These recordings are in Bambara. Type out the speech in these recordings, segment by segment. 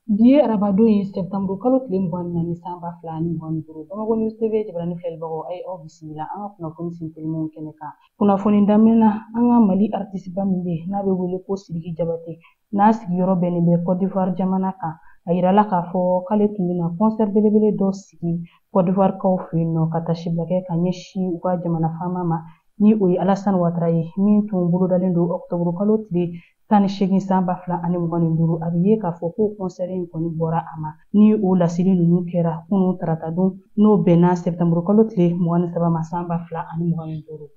Bi ye arabadon ye septembre kalo tile 24 san 2025. Bamakɔ News TV jabarani filɛlibagaw, a ye aw bisimila an ka kunnafoni sintelimanw kɛnɛ kan. Kunnafoni daminɛ na, an ka Mali artiste ba min bɛ yen n'a bɛ wele ko Sidiki Jabate, n'a sigiyɔrɔ bɛnnen bɛ Côte d'Ivoire jamana kan, a yirala k'a fɔ k'ale tun bɛna concert belebele dɔ sigi Côte d'Ivoire kaw fɛ yen nɔ, ka tasibila kɛ ka ɲɛsin u ka jamana faama ma, ni o ye Alassane Ouattara ye, min tun bolodalen don octobre kalo tile 18 san 2025. A bɛ ye k'a fɔ ko concert in kɔni bɔra a ma, ni o laseli ninnu kɛra kunun tarata don, n'o bɛnna septembre kalo tile 23 ma san 2025.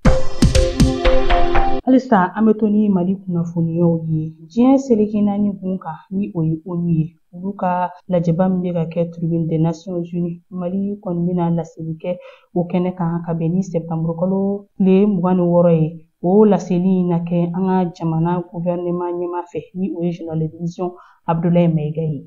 Halisa an bɛ to ni Mali kunnafoniyaw ye. Diɲɛ seleke naani gun kan, ni o ye ONU ye, olu ka lajɛba min bɛ ka kɛ Tribune des Nations Unies, Mali kɔni bɛna laseli kɛ o kɛnɛ kan ka bɛn ni septembre kalo tile 26 ye. O laseli in na kɛ an ka jamana gouvernement ɲɛmaa fɛ, ni o ye général de division Abdoulaye Maïga ye.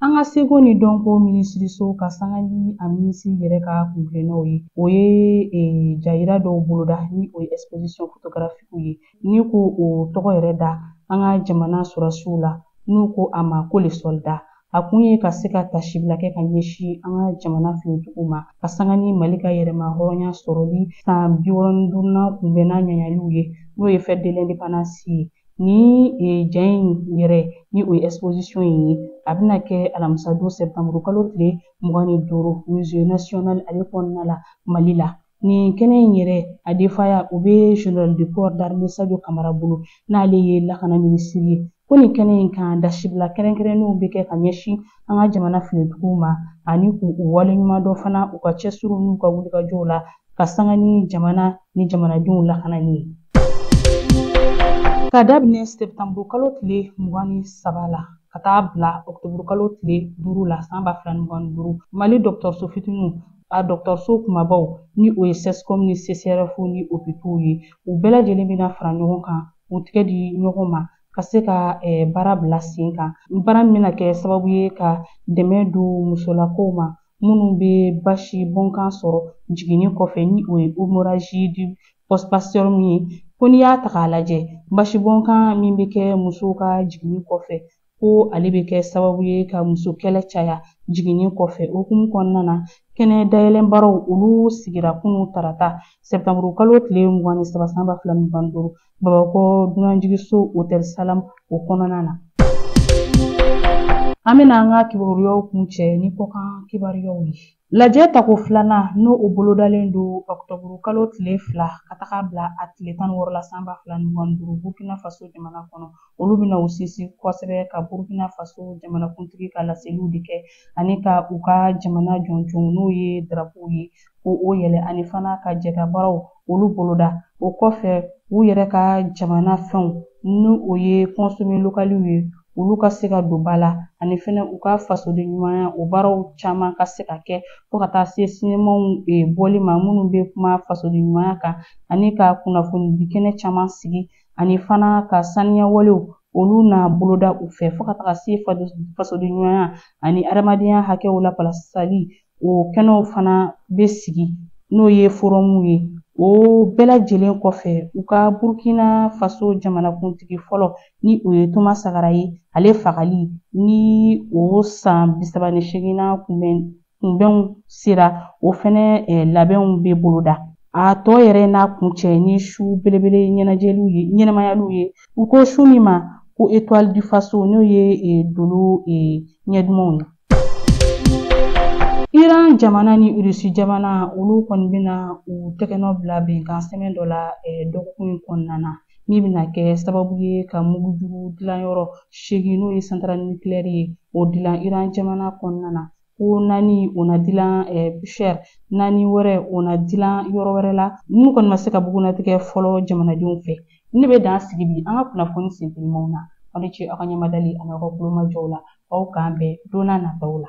An ka seko ni dɔnko minisiriso ka sanga ni a minisiri yɛrɛ ka kuntilennaw ye, o ye jayira dɔw boloda, ni o ye exposition photographique ye, ni ko o tɔgɔ yɛrɛ da an ka jamana sɔrɔdasiw la, n'u ko a ma ko les soldats. A kun ye ka se ka tasibila kɛ ka ɲɛsin an ka jamana finitigiw ma, ka sanga ni Mali ka yɛrɛma hɔrɔnya sɔrɔli san 65nan kunbɛn n'a ɲaɲaliw ye, n'o ye fête de l'indépendance ye. Ni ja in yɛrɛ, ni o ye exposition in ye, a bɛna kɛ alamisadon septembre kalo tile 25, musée national ale kɔnɔna la Mali la. Nin kɛnɛ in yɛrɛ, a defaya o bɛ général de corps d'armée Sadio Camara bolo, n'ale ye lakana minisiri ye. Ko nin kɛnɛ in kan, dasibila kɛrɛnkɛrɛnnenw bɛ kɛ ka ɲɛsin an ka jamana finitigiw ma, ani k'u waleɲuman dɔn fana u ka cɛsiriw n'u ka wulikajɔw la, ka sanga ni jamana ni jamanadenw lakanani ye. Ka daminɛ septembre kalo tile 23 la ka taa bila octobre kalo tile 5 la san 2025, Mali dɔgɔtɔrɔso fitininw, a dɔgɔtɔrɔso kumabaw, ni o ye CSCOM ni CSRéf ni hôpitaux ye, u bɛɛ lajɛlen bɛna fara ɲɔgɔn kan k'u tɛgɛ di ɲɔgɔn ma ka se ka baara bila sen kan, baara min bɛna kɛ sababu ye ka dɛmɛ don musolakaw ma minnu bɛ basi bɔnkan sɔrɔ jiginni kɔfɛ, ni o ye hémorragie du postpartum ye. Ko n'i y'a ta k'a lajɛ, basi bɔnkan min bɛ kɛ musow ka jiginni kɔfɛ, ko ale bɛ kɛ sababu ye ka muso kɛlɛ caya jiginni kɔfɛ. O hukumu kɔnɔna na, kɛnɛ dayɛlɛn baaraw olu sigira kunun tarata septembre kalo tile 23 san 2025, Bamakɔ dunanjiginso Hôtel Salam o kɔnɔna na. An bɛna an ka kibaruyaw kuncɛ ni kɔkan kibaruyaw ye. Lajɛ tako filanan, n'o o bolodalen don octobre kalo tile 2 ka taga bila a tile 16 la san 2025, Burkina Faso jamana kɔnɔ, olu bɛna u sinsin kosɛbɛ ka Burkina Faso jamanakuntigi ka laseliw de kɛ, ani ka u ka jamana jɔnjɔn, n'o ye drapeau ye, ko o yɛlɛ, ani fana ka jɛ ka baaraw olu boloda. O kɔfɛ, u yɛrɛ ka jamana fɛnw, ni o ye consommer local ye, olu ka se ka don ba la, ani fɛnɛ u ka fasoden ɲumanya o baaraw caman ka se ka kɛ, fo ka taa se sinemaw bɔli ma minnu bɛ kuma fasoden ɲumanya kan, ani ka kunnafoni di kɛnɛ caman sigi, ani fana ka saniya walew olu na boloda u fɛ, fo ka taga se fasoden ɲumanya ani adamadenya hakɛw lafalasali o kɛnɛw fana bɛ sigi, n'o ye forum ye. O bɛɛ lajɛlen kɔfɛ, u ka Burkina Faso jamanakuntigi fɔlɔ, ni o ye Thomas Sankara ye, ale fagali ni o san 38nan kunbɛnw sera, o fɛnɛ labɛnw bɛ boloda. A tɔ yɛrɛ n'a kuncɛ ni su belebele ɲɛnajɛliw ye, ɲɛnɛmayaliw ye, u ko su min ma ko Étoile du Faso, n'o ye dolo ɲɛdumanw ye. Iran jamana ni Irisi jamana, olu kɔni bɛna u tɛgɛnɔ bila bɛnkan sɛbɛn dɔ la dɔgɔkun in kɔnɔna na, min bɛna kɛ sababu ye ka mugujugu dilanyɔrɔ 8, n'o ye centrale nucléaire ye, o dilan Iran jamana kɔnɔna na. Ko naani o na dilan Bushehr, naani wɛrɛ o na dilan yɔrɔ wɛrɛ la, minnu kɔni ma se ka bugunnatigɛ fɔlɔ jamanadenw fɛ. Ne bɛ dan sigi bi an ka kunnafoni sentelimanw na. Aw ni ce aw ka ɲɛmadali ani aw ka kulomajɔw la. Aw k'an bɛn don n'a nataw la.